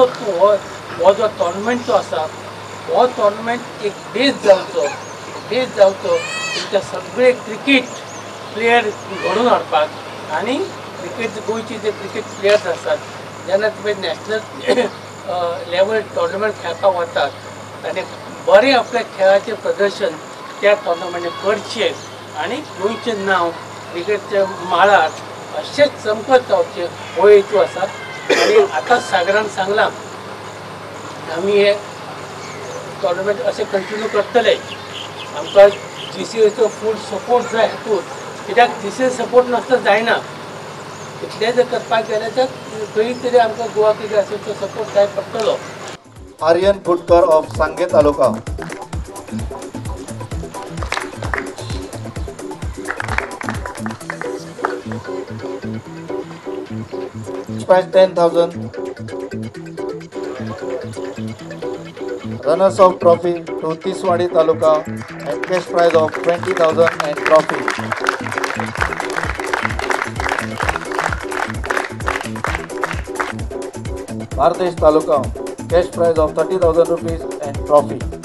असो तूं हो जो टोर्नामेंट जो आसा हो टोर्नामेंट एक बेस जावचो, बेस जावचो तुमच्या सगळे क्रिकेट प्लेयर घडोवन हाडपाक आनी क्रिकेट गोंयचे जे क्रिकेट प्लेयर्स आसात जेन्ना तुमी नॅशनल लेवल टोर्नामेंट खेळपाक वतात आनी बरें आपल्या खेळाचें प्रदर्शन त्या टोर्नामेंटान करचें आनी गोंयचें नांव क्रिकेटच्या मळार अशेंच चमकत रावचें हो हेतू आसा. आनी आतां सागरान सांगलां आमी हे टोर्नामेंट अशें कंटिन्यू करतले. आमकां जीसीएचो फूल सपोर्ट जाय हातूंत, कित्याक जीसीए सपोर्ट नासता जायना. इतलें जर करपाक गेल्यार तर खंय तरी आमकां गोवा क्रिकेट असोसिएशनाचो सपोर्ट जाय पडटलो. Aryan Phutkar of Sanguem taluka. Prize 10,000. Runners of trophy to Tiswadi taluka and cash prize of 20,000 and trophy. Bardez taluka cash prize of 30,000 rupees and trophy.